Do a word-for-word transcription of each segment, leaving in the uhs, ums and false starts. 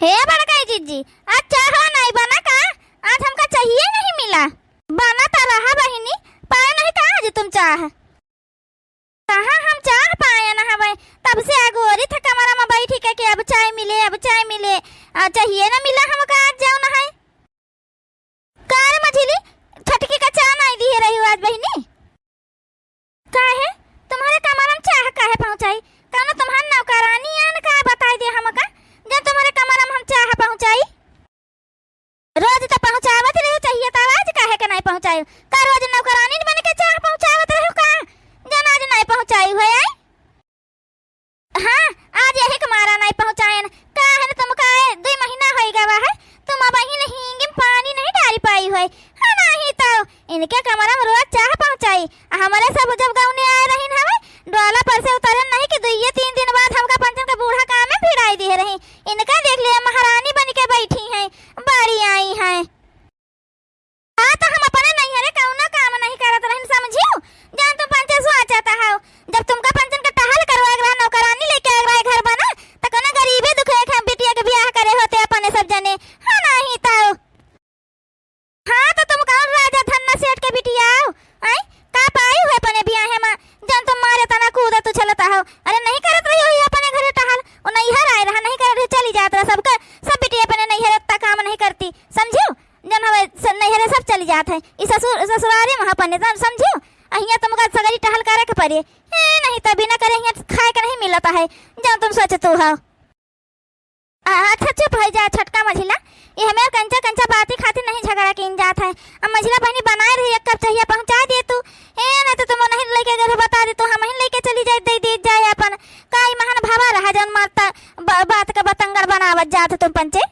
हे बड़काई जिज्जी, आज चाह नाई बना का? आज हमका चाहिए नहीं मिला। बना त रहा बहिनी, पाए नहीं का आज तुम चाह? कहाँ हम चाह पाए न हवे? तब से अगोरी थे कमरा में बैठी के, के अब चाय मिले, अब चाय मिले। आ, चाहिए न मिला हमका आज जौन है। का रे मझिली, छोटकी का चाह नाई दिए रही हो आज बहिनी? काहे? तुम्हारे कमरा में चाह काहे पहुँचाई? कौनो तुम्हार नौकरानी आन का बताई दे हमका, जब तुम्हारे कमरा में हम चाह पहुँचाई? रोज त पहुँचावत रहे चाहिए, त आज काहे के नाई पहुँचाई? का रोज नौकरानी बन के चाह पहुँचावत रहे का? जन आज नाई पहुँचाई हो, आई? हाँ, आज यही के मारा नाई पहुँचाएन। काहे न तुमका ए दुई महीना होई गवा है, तुम अबहिन हींग में पानी नहीं डारी पाई होई। हाँ, नहीं तो इनके कमरा में रोज चाह पहुँचाई। आ हमरे सब जब गौने आए रहिन हवे, डोला पर से उतरन नहीं कि दुइये तीन दिन बाद हमका पंचन के बूढ़ा काम में भिड़ाई दिए रही। इनका देख लिया, महारानी बन के बैठी हैं, बड़ी आई हैं। हाँ, तो हम अपने नैहरे कौनो काम नहीं करत रहिन, समझियो? जौन तुम पंचे सोचत हौ, जब तुमका पंचन के टहल करवाए के रहा, नौकरानी लेके आए के रहा घर बना, त कौनो गरीबे दुखे के हम बिटिया के बियाह करे होते अपने सब जने। हाँ, नहीं तो। हाँ, तो तुम कौन राजा धन्ना सेठ के बिटिया हो? आय, का पाई हो अपने बियाहे में, जौन तुम मारे तना कूदत उछलत हो? अरे, नहीं करत रही हो अपने घरे टहल, वो नैहर आए रहा, नहीं करत रही, चली जात रहा, सबका, सब बिटिया अपने नैहर इतना काम नहीं करती, समझियो? जौन हवे स-, नैहरे सब चली जात है। ई ससुर, ससुरारी में अपन निजाम समझियो। अहिया तुमका सगरी टहल करे के पड़े। ए, नहीं तो बिना करे हियाँ खाए के नहीं मिलत है, जौन तुम सोचतू हो। आ, अच्छा चुप हो जा छोटका मझिला। ये हमें कंचा कंचा बाती खातिर नहीं झगड़ा कीन जात है। अब मझिला बहिनी बनाए रही, एक कप चाहिए पहुँचा दे तू। ए, नहीं तो तुम नहीं लेके गए बता दे तू, हम ही लेके चली जाए, दे दे जाए अपन। का ई महान भावा रहा जौन मारता ब-, बात का बतंगड़ बनावत जात तुम पंचे।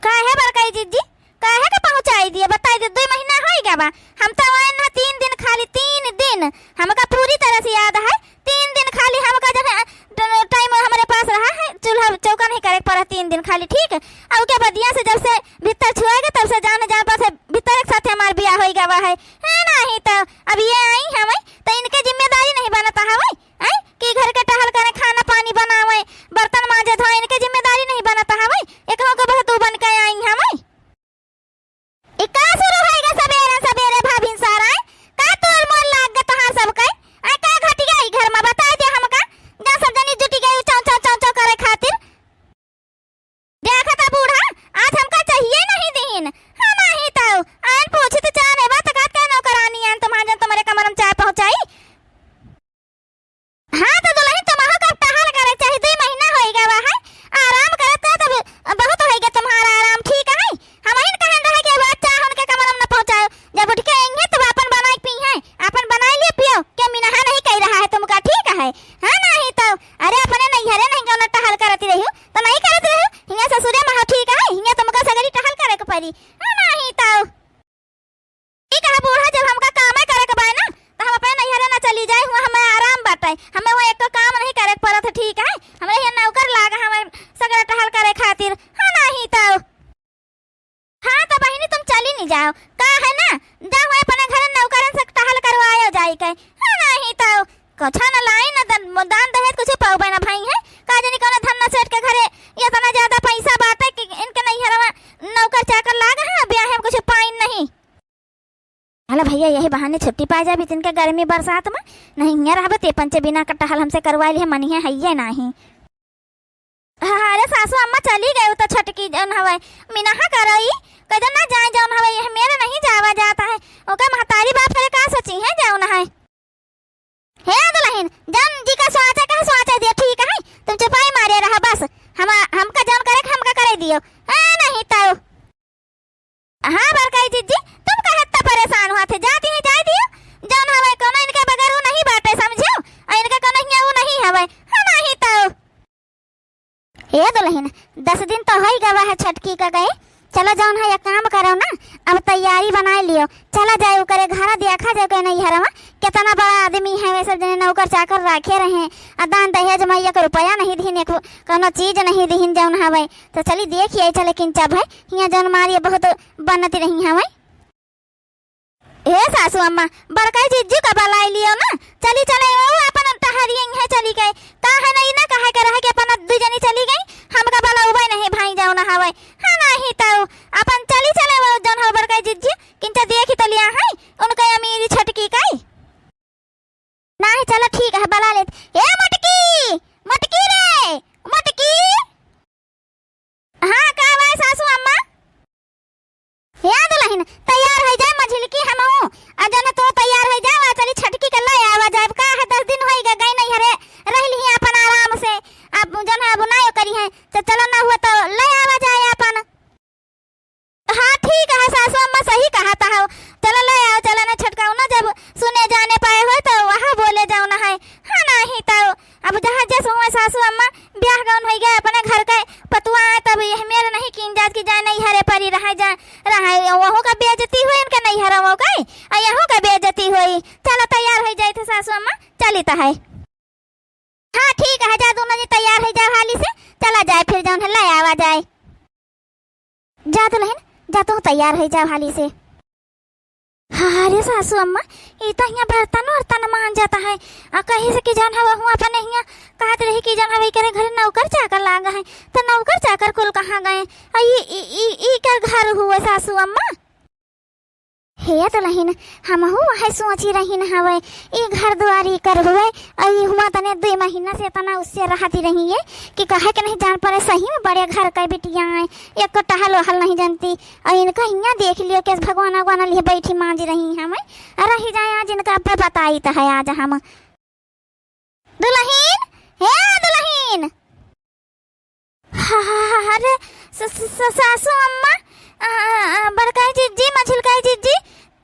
काहे बड़काई जिज्जी, काहे के पहुँचाई दिए? बताई दे, दुई महीना होई गवा। हम तो आए ना तीन दिन, खाली तीन दिन। हमका पूरी तरह से याद है, तीन दिन खाली हमका जब है, ट-, टाइम हमरे पास रहा है, चूल्हा चौका नहीं करे के पड़ा तीन दिन खाली, ठीक है? और के बदिया से जब से भीतर छुआएगा, तब से जान जान पास है, भीतर एक साथ हमार बियाह होई गवा है। है नहीं तो, अब ये आई हमें, तो इनके जिम्मेदारी नहीं बनता हवे। हैं? कि घर के टहल करें, खाना पानी बनावें, बर्तन मांजे धोएं, इनके जिम्मेदारी नहीं बनत हवे? एकहू के बहू तू बन के आई हवे? ई का शुरू होइगा सबेरे सबेरे भाभिन सारा, हैं? का तोल मोल लाग गा तोहार सबके? आय का घटिया ई घर में बताई दे हमका, जा सब जनी जुटी गई चौं चौं चौं चौं करे खातिर। देखा था बूढ़ा, आज हमका चाहिए नहीं दीन। हम आही तो आन पूछी तो चाह नहीं बात का, का नौकरानी आन तुम्हारे जन तुम्हारे कमर में चाय पहुँचाई। हाँ तो दुल्हन तुम्हारा कब टहल करे चाही, दुई महीना होई गवा है, आराम करत करत अब बहुत होई गया तुम्हारा आराम, ठीक है? हम ही कहन रहे कि अब चाह उनके कमर में न पहुँचाओ, जब उठ के आएंगे तब अपन बनाई पी है, अपन बनाई लिए पियो, क्या मिनहा नहीं कह रहा है तुमका, ठीक है? हाँ नहीं तो, अरे अपने नैहरे नहीं कौनो टहल करती रही हो, तो नहीं करत रहे, हियाँ ससुरे में हो, ठीक है, हियाँ तुमका सगरी टहल करे के पड़ी। हाँ, नहीं तो। ठीक है बूढ़ा, जब हमका कामे करे के बा ना, तो हम अपने नैहरे ना चली जाए, हुआँ हमें आराम बाटे, हमें हुआँ एको काम नहीं करे के पड़त है, ठीक है, हमरे हियाँ नौकर लाग, हमें सगरा टहल करे खातिर। हाँ, नहीं तो। हाँ, तो बहिनी तुम चली नहीं जाओ, का है ना, जा हुआँ अपने घरे नौकरन से टहल करवायो जाए के। हाँ, नहीं तो। कुछ न लाई, न दन-, दान दहेज कुछ पाउबे न भाई है। का जानी कौन धन्ना सेठ के घरे इतना ज्यादा पैसा बाटे कि इनके नैहरवा नौकर चाकर लाग है, ब्याह में कुछ पाइन नहीं। हला भैया, यही बहाने छुट्टी पा जाबी तिनके गर्मी बरसात में, नहीं हियाँ रहबे ते पंचे बिना कटहल हमसे करवा लिहे, मनिहे हइये नाही। हाँ, अरे सासू अम्मा चली गई, उ तो छोटकी जौन हवे, मिनहा करई, कह दे ना जाए जौन हवे, यह मेरे नहीं जावा जाता है। ओके महतारी बाप करे का सोची है जौन है। हे दुल्हन, जौन जी का सोचे कहे सोचे दियो, ठीक है, तुम चुपाई मारे रहो बस, हम, हमका जौन करे के हमका करे दियो, हाँ नहीं तो। हाँ बड़काई जिज्जी, तुम काहे इतना परेशान हुआ थे, जाती है जाए दियो, जौन हवे कोनो इनके बगैर वो नहीं बाटे समझियो, और इनका कोनो हियाँ वो नहीं हवे, हाँ नहीं तो। हे दुल्हन, दस दिन तो होई गवा है छोटकी का गए। चलो जौन है, एक काम करो ना, अब तैयारी बनाए लियो, चला जाए ओकरे घरा, देखा जाए ओकरे नैहरवा, कितना बड़ा आदमी है, वे सब जने नौकर चाकर राखे रहे, आ दान दहेज में एक रुपया नहीं दिहिन, एक कौनो चीज नहीं दिहिन जौन हवे, तो चली देखिए, चले किंचा भाई, हियाँ जौन मारिए बहुत बनती रही हवे। हे सासू अम्मा, बड़काई जिज्जू का बलाई लियो ना, चली चले वो अपन टहरिए है चली गए, का है नहीं ना कहे के रहे कि अपन दू जनी चली गई, हमका बलौबे नहीं। हवे। हाँ, नाहीं तउ अपन चली चले वो जौन हवे बड़का जिज्जी, किंचा देखि तो लिया है उनका अमीरी छोटकी काई। नाहीं, चलो ठीक है, बुला लेत। ए मोटकी, मोटकी रे, मोटकी। हाँ, का बाय सासू अम्मा? या दुलहिन, तैयार होइ जाए मझिलकी हमहू। आ जौन तू तैयार होइ जाए, आ चली छोटकी के लै आवा जाए। का है, दस दिन होइ गए, गई नैहरे, रहि लिही अपन आराम से। अब जौन है, अब नायो करी है, तो चलो ना हुआ तो लै आवा जाए अपन। हाँ, ठीक है सासू अम्मा, सही कहत हौ। चलो लै आओ, चलो ना छोटका ना, जब सुने जाने पाए होई तो वहाँ बोले जाओ ना है। हाँ, नाहीं तउ अब जहाँ जस हुए सासू अम्मा, ब्याह गौन होइ गए, अपने घर के पतुआ आए, तब यह मेर नहीं कीन जात कि जाए नैहरे परी रहे, जाए रहे, वहू का बेइज्जती होई, इनके नैहर वो का, आ यहू का बेइज्जती होई। चलो तैयार होइ जाइत है सासू अम्मा, चलित है। हाँ, ठीक है, जा दोनों जी तैयार होइ जाओ हाली से, चला जाए फिर जौन है लै आवा जाए। जा दुलहिन, जा तू तैयार होइ जाओ हाली से। हाँ रे सासू अम्मा, ई तो हियाँ बर्तन वर्तन मांजत है। आ कहीं से कि जौन हवा हुआ अपने हियाँ कहत रही कि जौन हवा एकरे घरे नौकर चाकर लाग है, तो नौकर चाकर कुल कहाँ गए? आ ई, ई, ई, ई कर घर हुआ सासू अम्मा? हे दुलहिन, हमहू वहै सोची रहिन हवै, ई घर दुआरी कर हुए, अउर ई हुआँ तने दुइ महीना से एतना उससे रहती रही है कि कहे के नहीं जान पड़े, सही में बड़े घर का बिटिया है, एको टहल वहल नहीं जानती। अउर इनका हियाँ देख लियो, कैसे भगवान अगवान लिए बैठी मांज रही हमें, रहि जाए आज इनका अब्बा बताइत है आज हम। दुलहिन, हे दुलहिन। हा, हा, हा, अरे, स-, स-, स-, सासू अम्मा, आ, आ, आ, बड़काई जिज्जी, मझिलकाई जिज्जी,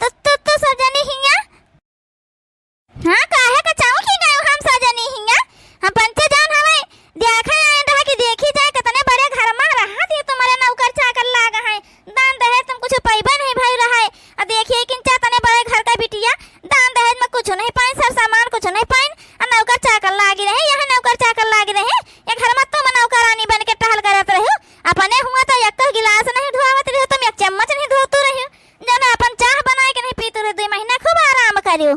तो, तो, तो सजनी हियाँ। हाँ, काहे का चौंकि गयो हम सजनी हियाँ? हम पंचे जौन हवे, देखे आए रहा कि देखी जाए, कितने बड़े घर मा रहत है, तुम्हारे नौकर चाकर लाग है। दान दहेज तुम कुछ पइबे नहीं भई रहे। आ देखिए किंचा तने बड़े घर का बिटिया, दान दहेज में कुछ नहीं पाइन, सर सामान कुछ नहीं पाइन, आ नौकर चाकर लागी रहे, यह नौकर चाकर लागी रहे, ये घर में तुम नौकरानी बन के टहल करत रहो। अपने हुआँ तो एक गिलास नहीं धोवत रहो, तुम एक चम्मच नहीं धोतू रहो, जौन अपन चाह बनाए के नहीं पीतू रहो, दुइ महीना खूब आराम करो।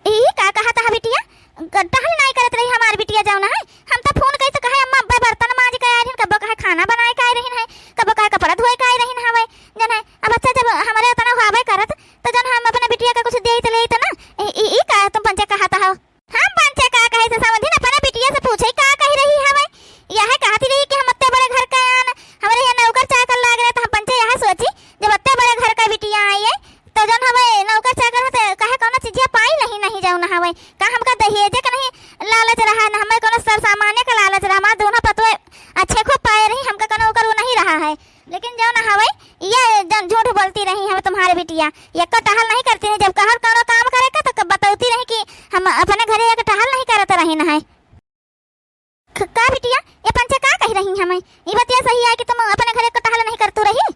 ई का कहत ह बिटिया? क-, टहल नाई करत रही हमार बिटिया जौन है। हम त फोन करी त कहे, "अम्मा, अब्बा बर्तन मांज के आए रहिन, कब्बो कहे खाना बनाए के आए रहिन है, कब्बो कहे कपड़ा धोए के आए रहिन हवे।" जौन है, अब अच्छा जब हमरे उतना हुआबे करत, त जौन हम अपने बिटिया का कुछ देई त लेई त ना। ई, ई, ई का तुम पंचे कहत हो? हम पंचे का कहे से समझी ना, अपने बिटिया से पूछे का कही रही हवे। यह कहती रही कि हम अत्ते बड़े घर के आन, हमरे यहाँ नौकर चाकर लाग रहे, त हम पंचे यह सोची, जब अत्ते बड़े घर का बिटिया आई है, तो जौन हवे नौकर चाकर है, तो कहे कौनो चीजिया पाई नहीं, नहीं जौन हवे। का हमका दहेजे के नहीं लालच रहा, न हमें कौनो सर सामाने का लालच रहा। हमार दोनों पतोह अच्छे खूब पाए रही, हमका कौनो ओकर वो नहीं रहा है। लेकिन जौन हवे, ये जौन झूठ बोलती रही हवे तुम्हारे बिटिया, ये को टहल नहीं करती रही। जब कहल कौनो काम करे का, तो क-, बतौती रही कि हम अपने घरे एक टहल नहीं करत रही न है। ख-, का बिटिया, ये पंचे का कही रही हमें? ई बतिया सही है कि तुम अपने घरे को टहल नहीं करतू रही?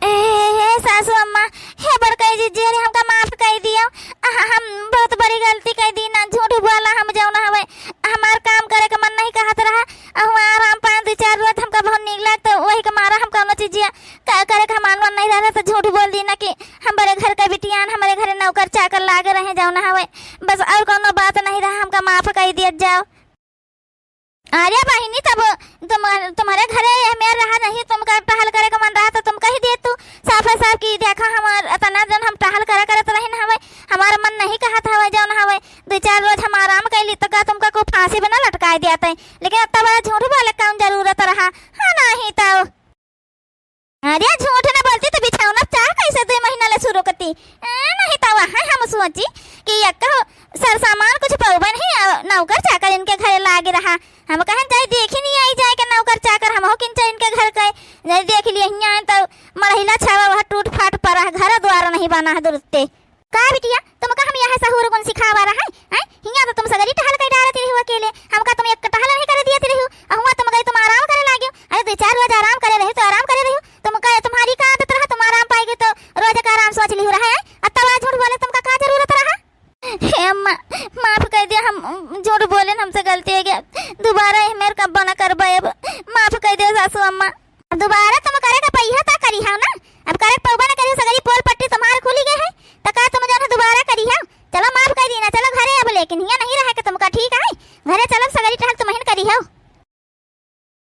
ए, हे सासू अम्मा, हे बड़काई जिज्जी, अरे हमका माफ कई दियो। अहा, हम बहुत बड़ी गलती कई दी ना, झूठ बोला हम जौन हवे। हमार काम करे के मन नहीं कहत रहा। अहुआ आराम पाए दुइ चार रोज हमका बहुत नीक लागत, वही के मारा हम कौनो चीजिया क-, करे के हमार मन नहीं रहता, तो झूठ बोल दी ना कि हम बड़े घर का बिटियान, हमरे घरे नौकर चाकर लागे रहे जौन हवे। बस और कौनो बात नहीं रहा, हमका माफ कई दिया जाओ। अरे बहिनी, तब तुम, तुम्हारे घरे यह मेर रहा नहीं, तुमका टहल करे का मन रहा तो तुम कही देतू साफे साफ कि देखा हमार अतना जन हम टहल करे करत रहिन हवे, हमार मन नहीं कहत हवे जौन हवे, दुइ चार रोज हम आराम कैली तो का तुमका को फांसी बना लटकाए दिया तै, लेकिन अत्ता बड़ा झूठ बोले कौन जरूरत रहा? हाँ, नहीं तो। अरे झूठ न बोलती तो बिछौना चाह कैसे दुइ महीना ले शुरू करती? ए, नहीं तो वहाँ हम सोची कि एक सर सामान कुछ पौबे नहीं, अ, नौकर चाकर इनके घरे लागे रहा। हम कहन जाई देखी नहीं आई जाए के नौकर चाकर, हम हो किन चाहे इनके घर के। जाई देख लिए हियाँ आए तो मड़हिला छावा वह टूट फाट पड़ा है, घर द्वार नहीं बना है दुरुत्ते। का बिटिया, तुमका हम यह सहूर गुण सिखावा रहा है, हैं? हियाँ तो तुम सगरी टहल कई डारत रही हो अकेले, हमका तुम एक टहल नहीं करे दियत रही हो, अहुआ तुम गई तुम आराम करे लागे हो। अरे दुइ चार रोज आराम करे रही हो तो आराम करे रही हो, तुमका, तुम्हारी का आदत रहा, तुम आराम पाएगी तो रोज का आराम सोच ली हो रहा है, अब तब आज झूठ बोले तुमका का जरूरत रहा? हे अम्मा, माफ कई दिया, हम, उम, झूठ बोलेन, हमसे गलती होइ गया, दुबारा यह मेर कब्बो न करबे अब, माफ कई दिया सासू अम्मा। अब दुबारा तुम करे का पहिया ता करी हो ना, अब करे पौबा न करी, सगरी पोल पट्टी तुम्हार खुली गए है, तो का तुम जौन है दुबारा करी हो? चलो माफ कई दी ना, चलो घरे अब, लेकिन हियाँ नहीं रहे के तुमका, ठीक है? घरे चलो, सगरी टहल